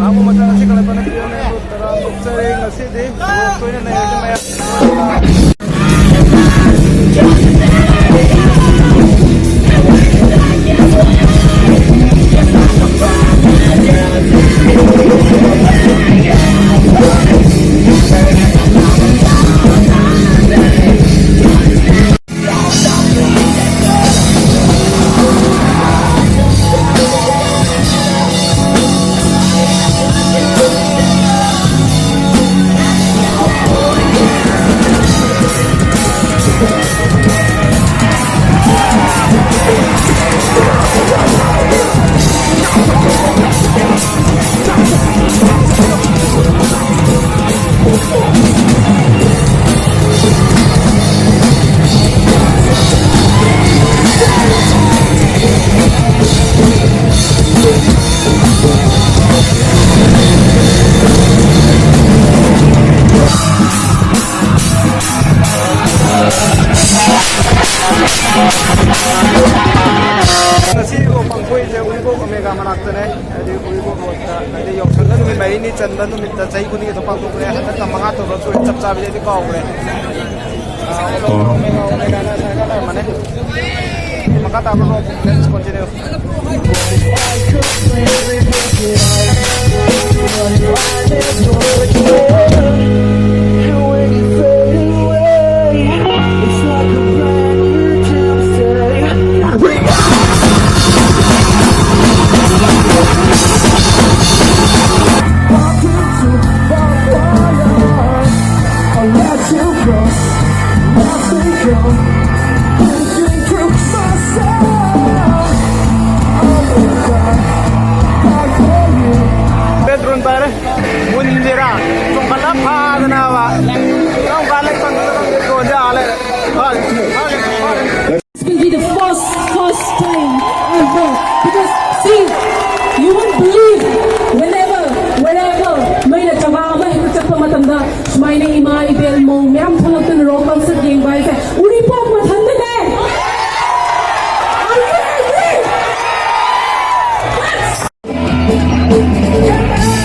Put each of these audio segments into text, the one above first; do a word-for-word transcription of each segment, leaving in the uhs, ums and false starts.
ꯑꯍꯥꯟꯕ ꯃꯇꯝ ꯑꯁꯤ ꯀꯜꯂꯛꯄꯅ ꯄꯤꯔꯝꯃꯦ꯫ ꯇꯔꯥ ꯇꯣꯛꯆꯔꯦ꯫ ꯉꯁꯤꯗꯤ ꯂꯣꯏꯅ ꯅꯩꯔꯒ ꯃꯌꯥꯝ ꯉꯁꯤ ꯄꯥꯡꯊꯣꯛꯏꯁꯦ ꯎꯔꯤꯄꯣꯛ ꯑꯣꯃꯦꯒꯥ ꯃꯅꯥꯛꯇꯅꯦ꯫ ꯍꯥꯏꯗꯤ ꯎꯔꯤꯄꯣꯛ ꯔꯣꯗꯇ, ꯍꯥꯏꯗꯤ ꯌꯥꯎꯁꯪꯗ ꯅꯨꯃꯤꯠ ꯃꯔꯤꯅꯤ ꯆꯟꯕ ꯅꯨꯃꯤꯠꯇ ꯆꯍꯤ ꯈꯨꯗꯤꯡꯒꯤ ꯑꯗꯨꯝ ꯄꯥꯡꯊꯣꯛꯄꯅꯦ꯫ ꯍꯟꯗꯛꯅ ꯃꯉꯥ ꯇꯧꯔ ꯁꯨꯔꯦ, ꯆꯞ ꯆꯥꯕꯤꯗꯤ ꯑꯩꯗꯤ ꯀꯥꯎꯈ꯭ꯔꯦ꯫ ꯑꯥ, ꯑꯣ꯫ ꯑꯣꯃꯦꯒꯥ, ꯑꯣꯃꯦꯒꯥꯅ ꯁꯥꯏꯅ ꯂꯩꯔꯝꯕꯅꯦ꯫ ꯃꯈꯥ ꯇꯥꯕ ꯔꯣꯗ, let's continue. ꯄꯦꯇ꯭ꯔꯣꯜ ꯄꯥꯏꯔꯦ꯫ ꯃꯨꯟꯁꯤꯔꯥ? ꯆꯣꯡꯈꯠꯂ ꯐꯥꯗꯅꯕ꯫ ꯀꯔꯝ ꯀꯥꯟꯗ ꯐꯪꯗꯣꯏꯅꯣ ꯈꯪꯗꯦ꯫ ꯗ꯭ꯔꯣꯟꯁꯦ ꯑꯥ ꯂꯩꯔꯦ꯫ ꯐꯥꯒꯦ, ꯐꯥꯒꯦ, ꯐꯥꯒꯦ꯫ This will be the first, first time ever. Because, see, you won't believe, whenever, wherever, ꯅꯣꯏꯅ ꯖꯒꯥ ꯑꯃ ꯍꯦꯛꯇ ꯆꯠꯄ ꯃꯇꯝꯗ ꯁꯨꯃꯥꯏꯅ ꯏꯃꯥ, ꯏꯕꯦꯜ, ꯃꯧ ꯃꯌꯥꯝ ꯊꯣꯛꯂꯛꯇꯅ rock concert ꯌꯦꯡꯕ ꯍꯥꯏꯁꯦ ꯎꯔꯤꯄꯣꯛ ꯃꯊꯟꯗꯅꯦ꯫ Are you agree? Let's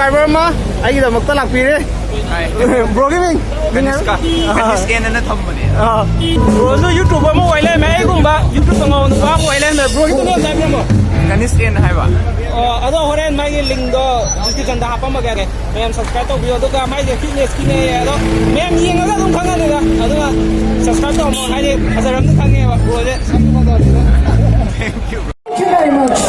driver ꯑꯃ ꯑꯩꯒꯤꯗꯃꯛꯇ ꯂꯥꯛꯄꯤꯔꯦ꯫ ꯕ꯭ꯔꯣꯒꯤ ꯃꯤꯡ? ꯃꯤꯡ ꯍꯥꯏꯔꯣ? ꯀꯅꯤꯁꯀ꯫ ꯑꯥ꯫ ꯀꯅꯤꯁꯀꯦꯟ ꯑꯅ ꯊꯝꯕꯅꯦ꯫ ꯑꯥ꯫ ꯕ꯭ꯔꯣꯁꯨ YouTuber ꯑꯃ ꯑꯣꯏ ꯂꯩꯔꯝꯃꯦ, ꯑꯩꯒꯨꯝꯕ YouTubeꯇ ꯉꯥꯎꯕ ꯅꯨꯄꯥ ꯑꯃ ꯑꯣꯏ ꯂꯩꯔꯝꯃꯦ꯫ ꯕ꯭ꯔꯣꯒꯤ ꯃꯤꯡ ꯍꯥꯏꯕꯤꯔꯝꯃꯣ꯫ ꯀꯅꯤꯁꯀꯦꯟ ꯍꯥꯏꯕ꯫ ꯑꯣ, ꯑꯗꯣ ꯍꯣꯔꯦꯟ ꯃꯥꯒꯤ linkꯗꯣ descriptionꯗ ꯍꯥꯞꯄꯝꯃꯒꯦ꯫ ꯃꯌꯥꯝ subscribe ꯇꯧꯕꯤꯌꯣ, ꯑꯗꯨꯒ ꯃꯥꯏꯁꯦ fitnessꯀꯤꯅꯦ, ꯑꯗꯣ ꯃꯌꯥꯝ ꯌꯦꯡꯉꯒ ꯑꯗꯨꯝ ꯈꯪꯉꯅꯤꯗ꯫ ꯑꯗꯨꯒ subscribe ꯇꯧꯔꯝꯃꯣ, ꯍꯥꯏꯗꯤ ꯐꯖꯔꯝꯅꯤ ꯈꯪꯉꯦꯕ ꯕ꯭ꯔꯣꯁꯦ꯫ Thank you very much.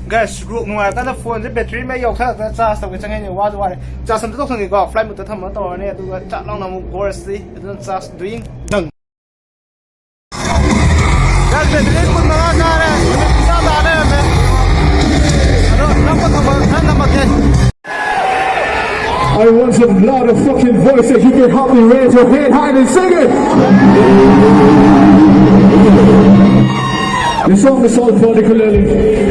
Guys, ꯔꯣꯛ ꯅꯨꯡꯉꯥꯏꯔꯀꯥꯟꯗ ꯐꯣꯟꯁꯦ ꯕꯦꯇ꯭ꯔꯤ ꯃꯩ ꯌꯥꯎꯁꯜꯂꯛꯇꯅ ꯆꯥꯔꯖ ꯇꯧꯒꯦ ꯆꯪꯉꯛꯏꯅꯦ꯫ ꯋꯥꯁꯨ ꯋꯥꯔꯦ꯫ ꯆꯥꯔꯖ ꯑꯝꯇ ꯇꯧꯁꯟꯒꯦꯀꯣ꯫ Flight modeꯇ ꯊꯝꯃꯒ ꯇꯧꯔꯅꯤ꯫ ꯑꯗꯨꯒ ꯆꯥꯛ ꯂꯥꯎꯅ ꯑꯃꯨꯛ ꯒꯣꯔꯁꯤ ꯑꯗꯨꯅ ꯆꯥꯔꯖ ꯗꯨꯌꯤꯡ ꯗꯪ꯫ Guys, ꯕꯦꯇ꯭ꯔꯤ ꯀꯨꯟ ꯃꯉꯥ ꯆꯥꯔꯦ꯫ ꯅꯨꯃꯤꯠ ꯄꯨꯡꯇꯥ ꯇꯥ ꯂꯩꯔꯝꯃꯦ꯫ ꯑꯗꯣ ꯅꯝꯕ ꯊꯝꯕ ꯈꯔ ꯅꯝꯃꯛꯀꯦ꯫ I want some louder fucking voice that you can help me raise your head high and sing it. This song is all particularly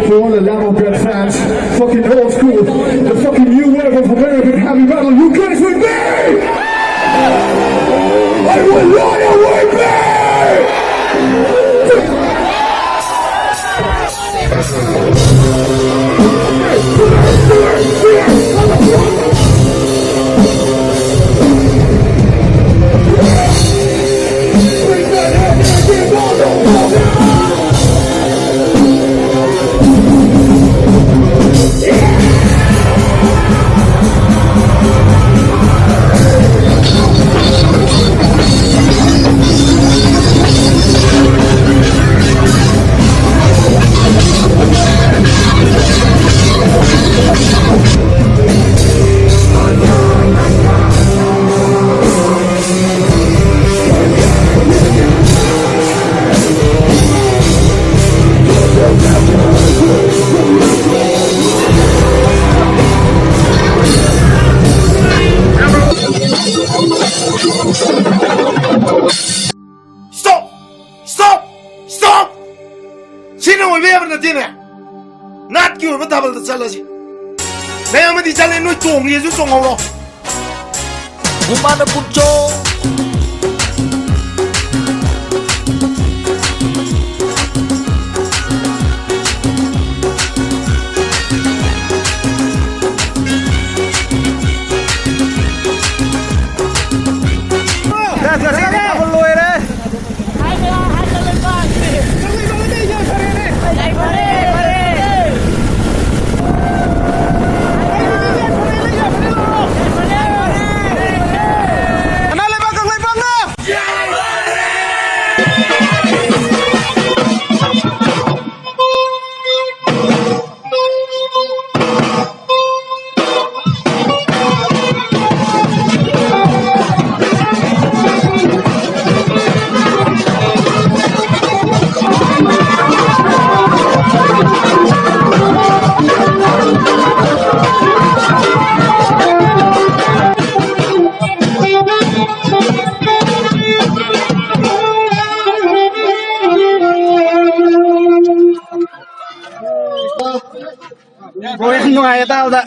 for all the Lamb of God fans. Fucking old school. The fucking new wave of American heavy metal. You guys with me? I will lie away, babe! ꯅꯠꯇꯦꯅꯦ, ꯅꯥꯠꯀꯤ ꯑꯣꯏꯕ ꯊꯥꯕꯜꯗ ꯆꯠꯂꯁꯤ꯫ ꯃꯌꯥꯝ ꯑꯃꯗꯤ ꯆꯠꯂꯦ, ꯅꯣꯏ ꯆꯣꯡꯒꯦꯁꯨ ꯆꯣꯡꯍꯧꯔꯣ꯫ ꯍꯨꯃꯥꯅ ꯄꯨꯛꯆꯣ꯫ ꯂꯣꯏꯔꯦ꯫ ꯁꯅꯥ ꯂꯩꯕꯥꯛ ꯀꯪꯂꯩꯄꯥꯛꯅ! ꯕ꯭ꯔꯣ, ꯌꯥꯝ ꯅꯨꯡꯉꯥꯏꯌꯦ ꯇꯥꯕꯗ꯫